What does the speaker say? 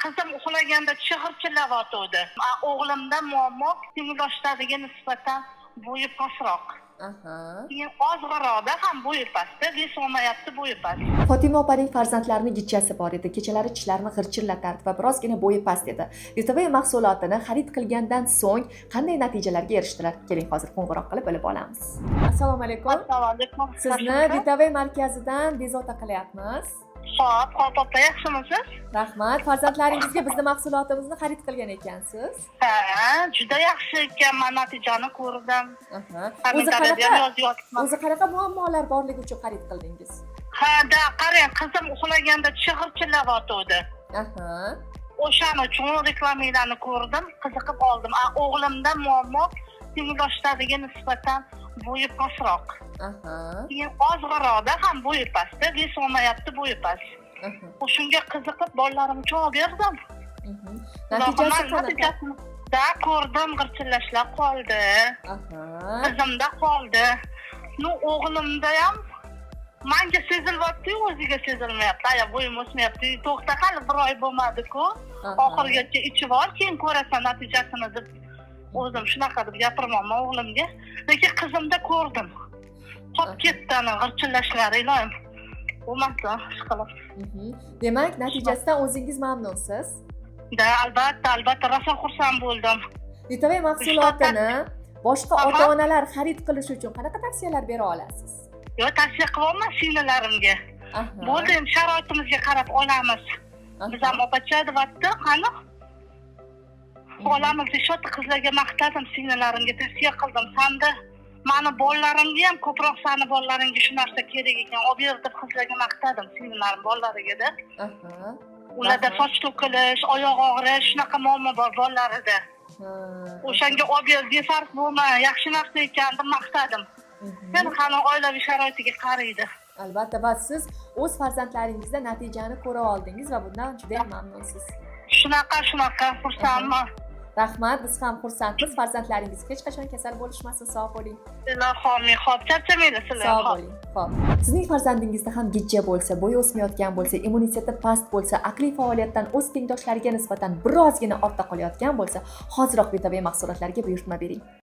Qizim uxlaganda chig'irchillayotgandi. O'g'limda muammo tengdoshlariga nisbatan bo'yi pastroq. Keyin ozg'iroqda ham bo'yi pastda, вес olmayapti, bo'yi past. Fotima opaning farzandlarini gijjasi bor edi. Kechalari tishlarini g'irchillatardi va birozgina bo'yi past edi. Vitavay mahsulotini xarid qilgandan so'ng qanday natijalarga erishdilar? Keling, hozir qo'ng'iroq qilib bilib olamiz. Assalomu alaykum. Assalomu alaykum. Sizni Vitavay markazidan bezovta qilyapmiz. Xo'p, xo'p opa, yaxshimisiz? Rahmat. Farzandlaringizga bizni mahsulotimizni xarid qilgan ekansiz. Ha, juda yaxshi ekan, man natijani ko'rdim. O'zi Kommentariyada ham qanaqa yozyapman. O'zi qanaqa muammolar borligi uchun xarid qildingiz? Ha, да, qarang, qizim uxlaganda chig'irchillayotgandi. O'shaning uchun reklamalarni ko'rdim, qiziqib oldim. O'g'limda muammo tengdoshlariga nisbatan bo'yi pastroq. Keyin ozg'iroqda ham bo'yi pastda, вес olmayapti, bo'yi past. Shunga qiziqib bolalarim uchun olib berdim. Natijasi Man qanaqa? natijasini да ko'rdim, g'irchillashlar qoldi. Qizimda qoldi. Ну, o'g'limda ham manga sezilyapti, o'ziga sezilmayapti. Aya, bo'yim o'smayapti. To'xta, hali bir oy bo'lmadi-ku. Oxirigacha ichib ol, keyin ko'rasan natijasini deb o'zim shunaqa deb gapirmayman o'g'limga. Lekin qizimda ko'rdim. Qolib ketdi ana g'irchillashlari, iloyim. Bo'lmasa, ishqilib. Demak, natijasidan o'zingiz mamnunsiz. Да, albatta, albatta, rosa xursand bo'ldim. Vitavay mahsulotini boshqa ota-onalar xarid qilish uchun qanaqa tavsiyalar bera olasiz? Yo'q, tavsiya qilyapman singillarimga. Bo'ldi, endi sharoitimizga qarab olamiz. Biz ham opacha deyapti, qani? Olamiz deyishyapti, qizlarga maqtadim, singillarimga tavsiya qildim. Sanda mani bolalarimga ham ko'proq sani bolalaringga shu narsa kerak ekan, olib ber deb qizlarga maqtadim, singillarim bolalariga-da. Ularda soch to'kilish, oyoq og'rish, shunaqa muammo bor bolalarida. O'shanga olib ber, befarq bo'lma, yaxshi narsa ekan deb maqtadim. Endi hali oilaviy sharoitiga qaraydi. Albatta, va siz o'z farzandlaringizda natijani ko'ra oldingiz va bundan juda ham mamnunsiz. Shunaqa, shunaqa, xursandman. Rahmat, biz ham xursandmiz. Farzandlaringiz hech qachon kasal bo'lishmasin. Sog' bo'ling. Ilohi omin. Xo'p, charchamanglar sizlar. Sog' Xo'p. bo'ling. Xo'p. Sizning farzandingizda ham gijja bo'lsa, bo'yi o'smayotgan bo'lsa, immuniteti past bo'lsa, aqliy faoliyatdan o'z tengdoshlariga nisbatan birozgina ortda qolayotgan bo'lsa, hoziroq Vitavay mahsulotlariga buyurtma bering.